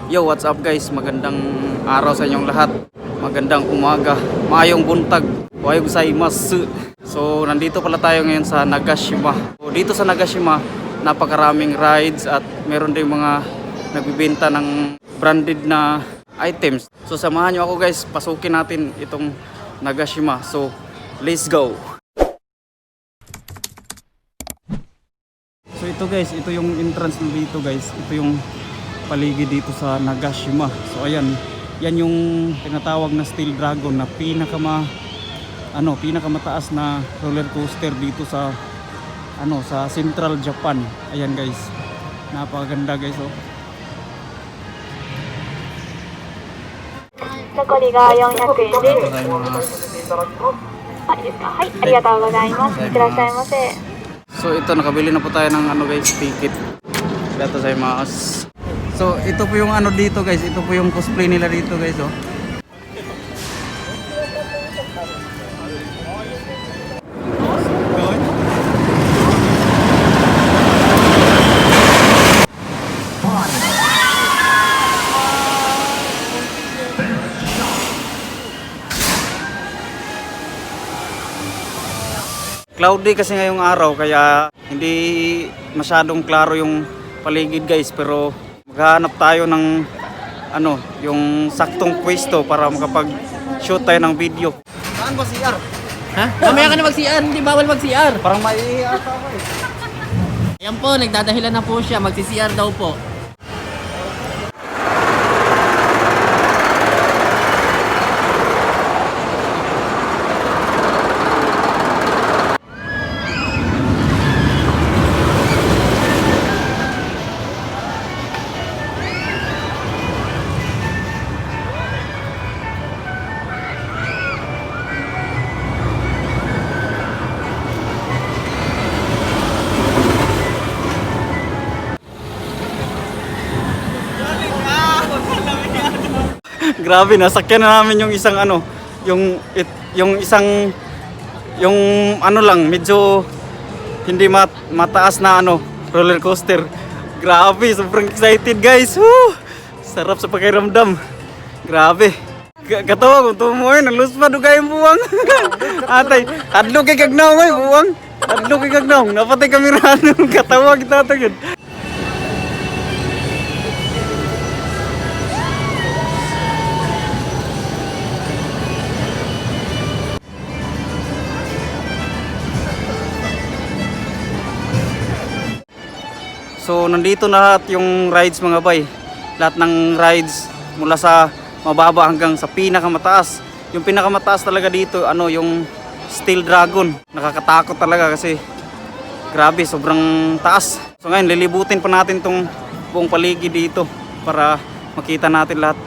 Yo, what's up, guys? Magandang araw sa inyong lahat. Magandang umaga. Maayong buntag. Ohayo gozaimasu. So, nandito pala tayo ngayon sa Nagashima. So, dito sa Nagashima, napakaraming rides at meron din mga nagbibenta ng branded na items. So, samahan nyo ako, guys. Pasukin natin itong Nagashima. So, let's go! So ito guys, ito yung entrance na dito, guys. Ito yung paligid dito sa Nagashima. So ayan, yan yung tinatawag na Steel Dragon na pinakamataas na roller coaster dito sa ano sa Central Japan. Ayan guys. Napakaganda, guys, oh. 残りが400円です。あ、いいですか。はい、ありがとうございます。いってらっしゃいませ。 So ito, nakabili na po tayo ng ano guys, ticket. Gato sa mas. So ito po yung ano dito, guys, ito po yung cosplay nila dito, guys, oh. Cloudy kasi ngayong araw, kaya hindi masyadong klaro yung paligid, guys, pero maghahanap tayo ng ano, yung saktong pwesto para makapag-shoot tayo ng video. Saan ba CR? Ha? Mamaya ka na mag-CR, hindi bawal mag-CR. Parang maiihi ata ako eh. Ayan po, nagdadahilan na po siya, magsi-CR daw po. Grabe, nasakyan na namin yung isang ano, yung isang yung ano lang, medyo hindi mataas na ano, roller coaster. Grabe, sobrang excited, guys. Woo! Sarap sa pakiramdam. Grabe. Katawa kung tumoy, naluspa do kayong buwang. Atay, hadlo kay kagnaw ay buwang. Hadlo kay kagnaw. Napatay kami rano, katawa kita tagid. So nandito na lahat yung rides, mga bay. Lahat ng rides mula sa mababa hanggang sa pinakamataas. Yung pinakamataas talaga dito, ano, yung Steel Dragon. Nakakatakot talaga kasi grabe, sobrang taas. So ngayon, lilibutin pa natin tong buong paligid dito para makita natin lahat.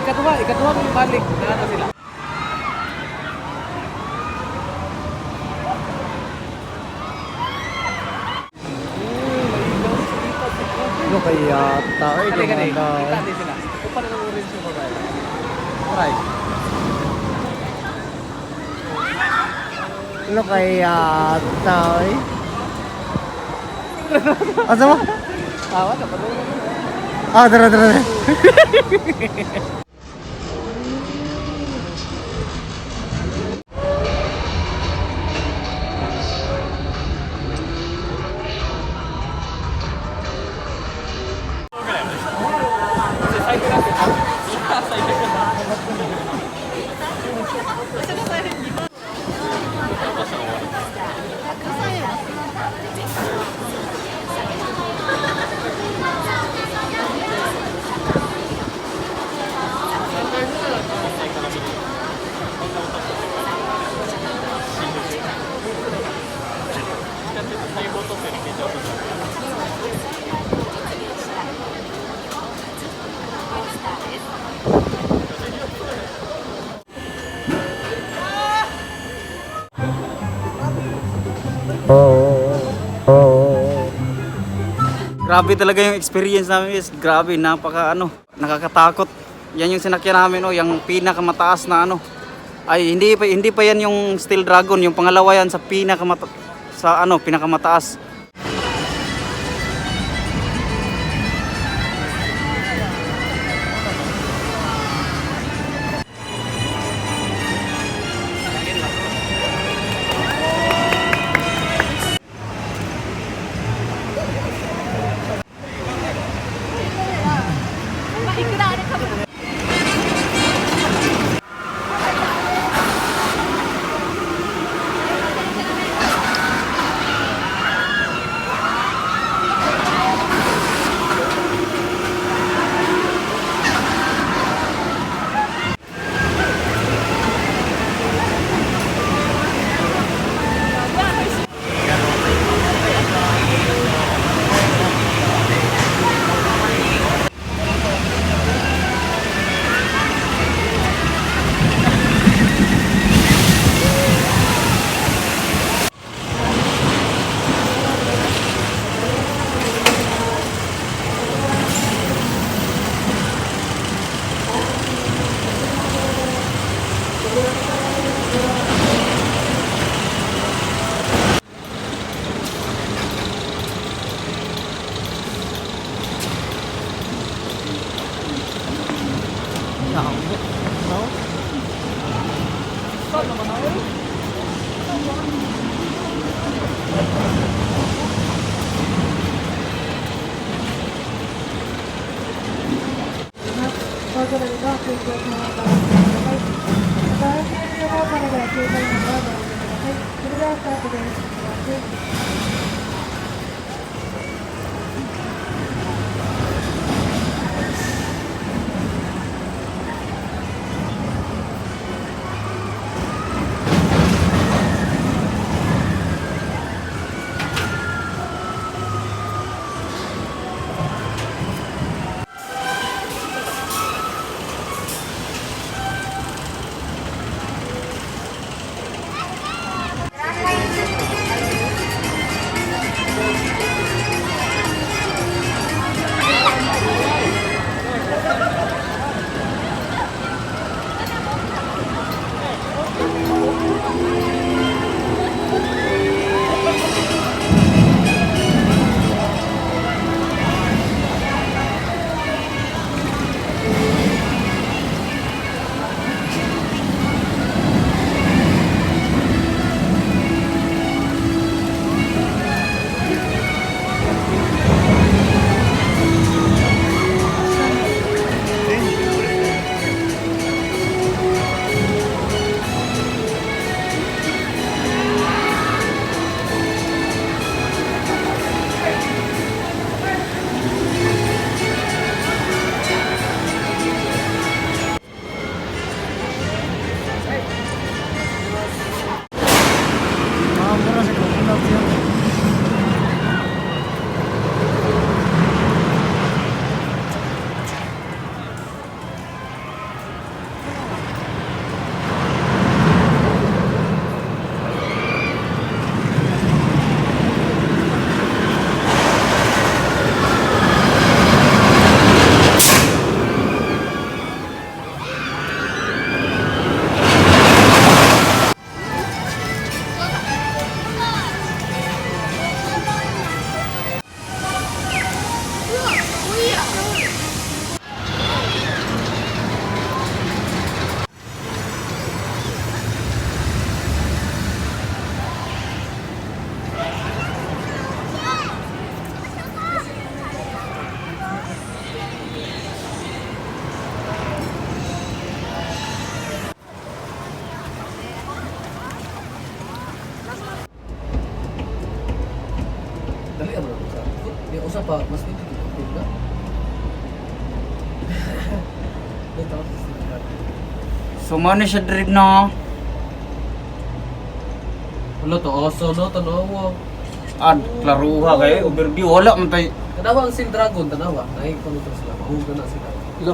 Ikatuwa, ikatuwa kung balik, na sila. Ano kaya tao? Halika na, kita din sila. Kung paano ng orange yung babae. Try. Ano kaya tao? Asa mo? Tawa na, paano na. Ah, tara, tara, tara. Grabe talaga yung experience namin guys. Grabe, napaka ano, nakakatakot. Yan yung sinakyan namin oh, yung pinakamataas na ano. Ay, hindi pa yan yung Steel Dragon, yung pangalawa yan sa pinakamata sa ano, pinakamataas. No? Ah, mura sa coconut yun. Dali ang mga sa. Di usa pa mas dito dito na. Dito ako sa Steel Dragon. So mo na siya diri no. Wala to oso no tanawa. Ad klaruha kay overview wala man tay. Tanawa ang Steel Dragon tanawa. Nay kuno to sila mahuga na sila. Lo,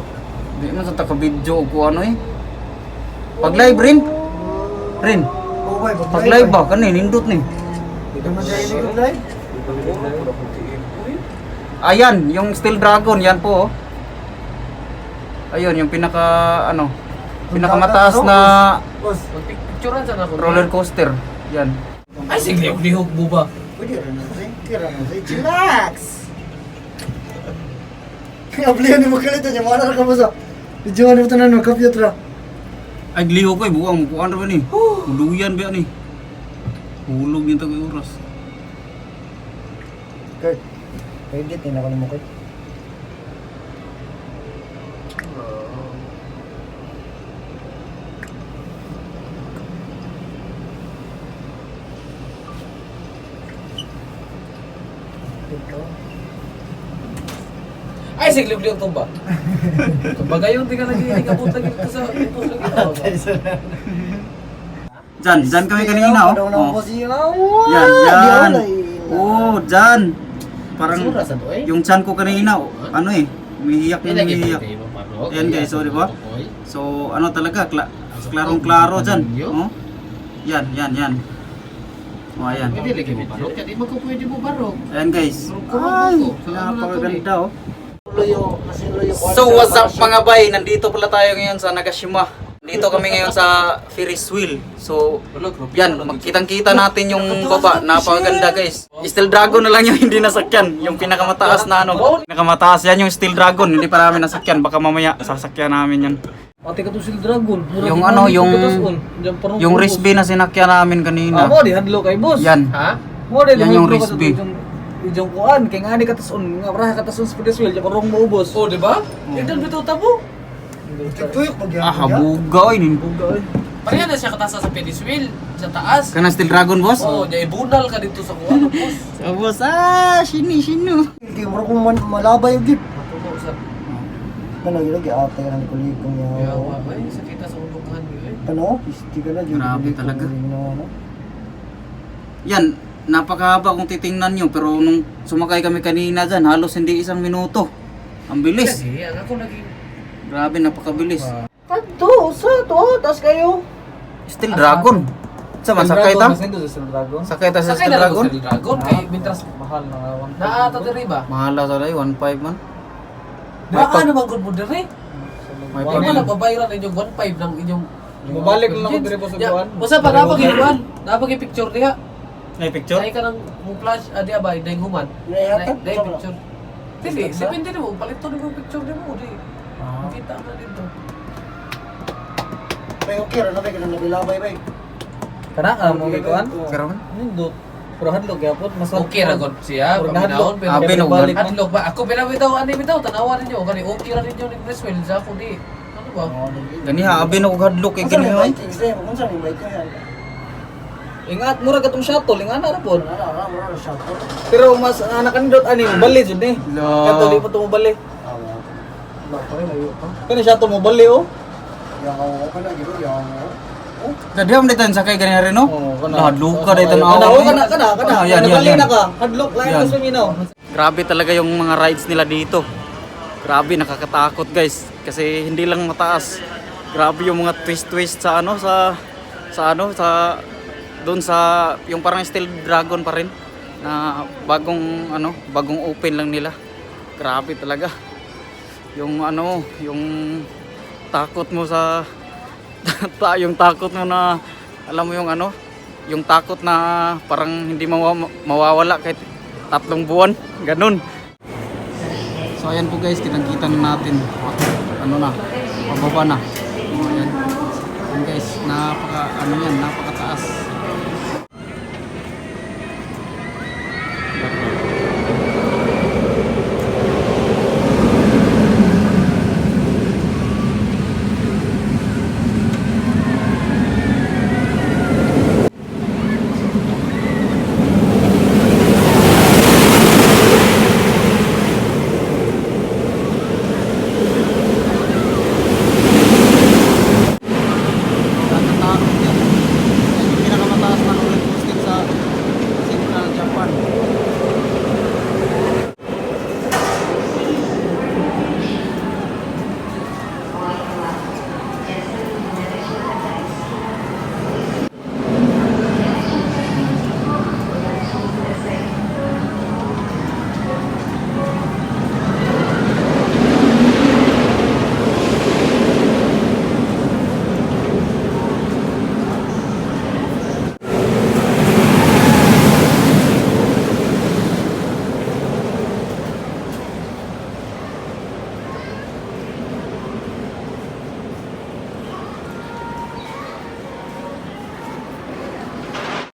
di man sa taka video og ano eh. Pag live rin. Rin. Oh, boy, Pag live ba kani nindot ni. Dito man siya yung live. Ayan, yung Steel Dragon, yan po. Oh. Ayun, yung pinaka ano, pinakamataas na Boss, Picturean sana ako. roller coaster. Yan. Ay, sige, lihok mo ba? pwede rin na sa'yo. Kira na sa'yo. Chillax! Ablihan ni mo kalito niya. Mga ka mo sa... Video ni mo tanan mo, computer ra. Ay, gliho ko eh, buwang, buwan ra ba ni? Huluyan ba ni? Hulog yung tagoy oras. Kurt, edit din ako ni mo, Kurt. Ikaw. Ay, sige, lihok tumba. Kumbaga yun, di ka nagiinig ako lagi ka sa ubos lagi ka. Diyan, diyan kami kanina oh. Oh. Yan, yan. Oh, diyan. Parang Sura sa to eh. yung chan ko kanina, oh, ano eh, umiiyak na umiiyak. Ayan, guys, oh, di ba? So, ano talaga, klarong-klaro dyan. Oh. Yan, yan, yan. Oh, ayan. Hindi lagi mo barok, kaya di mo ko pwede mo barok. Ayan guys. Ay, napakaganda oh. Luyo, kasi luyo. So what's up mga bay? Nandito pala tayo ngayon sa Nagashima. Dito kami ngayon sa Ferris wheel. So, yan, magkitang-kita natin yung baba. Napakaganda guys. Steel Dragon na lang yung hindi nasakyan. Yung pinakamataas na ano. Pinakamataas yan yung Steel Dragon. Hindi pa namin nasakyan. Baka mamaya sasakyan namin yan. Ate ka to sila dragon. Mura Yung di ano, man, yung frisbee na sinakyan namin kanina. Amo di hadlo kay boss. Yan. Ha? Mo di Yan yung frisbee. Ijong kuan kay ngani katason nga braha katason sa Ferris wheel karong moubos. Oh, di ba? Idan bitaw tabo. Tuyok pag Ah, habuga oy. Pareha na siya katasa sa Ferris wheel sa taas. Kana Steel Dragon boss? Oh, niya ibunal ka dito sa kuan boss. So, boss, ah, shini, shino. Hindi mo kung malabay yung gip. Matulo sa Ano yun lagi ate ka ng kuligong niya. yawa ay sakita sa ulukan eh. Ano? Pisti ka na dyan. Grabe talaga. Ano? Yan, napakahaba kung titingnan nyo. Pero nung sumakay kami kanina dyan, halos hindi isang minuto. Ang bilis. Kasi ang ako naging Grabe, napakabilis. Tadto, sa to, tas kayo. Steel Dragon. Sa man, sakay ta? Sa Dragon. Sakay ta sa Sakay Steel na Dragon? Steel Dragon kay mintras Mahal na nga. naa ta diri ba? Mahala sa lay, 1.5 man. May Naa pag- naman gud mo diri. May Di pag- ba nababayran inyong 1.5 ng inyong Mabalik lang ako diri po sa kuwan. Usa pa napag kuan, napag picture diha. May picture? Dai ka nang mo flash adi abay dai human. Naihatag, Dai sa picture. Dili, depende nimo palito nimo picture nimo di. Makita na dito. Bay okay ra na bay kanang nabilabay bay. Kana ka mo kay kuan? Karon? Nindot. Pero hadlok gyapon mas Okay ra gud siya, Murag paminahon pero Abi, no, balik man. hadlok ba ako bitaw ani bitaw tanawa ninyo kani okay ra ninyo ni Criswell sa ako di. Ano ba? Ganiha, abi na kog hadlok kay Unsa may ganiha. bike? Exam, unsa may bike yan? Ingat mura katong shuttle ingana ra pod. Wala ra wala ra siya. Pero mas anak kanindot ani mo bali jud ni. La. Kato di pa to mo bali. Awa. Ba pa layo pa. Kani shuttle mo bali oh. Yaw ka na gid yaw. Dadi am dito sakay ganiha rin no? Oh, kana. Hadlok ka dito na. Kana oh, kana kana kana. Ah, yan, yan, Nabali yan. na ka. Hadlok lain Yan. mas paminaw. Grabe talaga yung mga rides nila dito. Grabe, nakakatakot guys. Kasi hindi lang mataas. Grabe yung mga twist-twist sa ano, sa ano, sa, doon sa, yung parang Steel Dragon pa rin. Na bagong, ano, bagong open lang nila. Grabe talaga. Yung ano, yung takot mo sa, yung takot mo na, alam mo yung ano, yung takot na parang hindi mawawala kahit 3 buwan, ganun. So ayan po guys, kitang-kita na natin. Ano na, pababa na. So, ayan. Ayan guys, napaka ano yan, napakataas.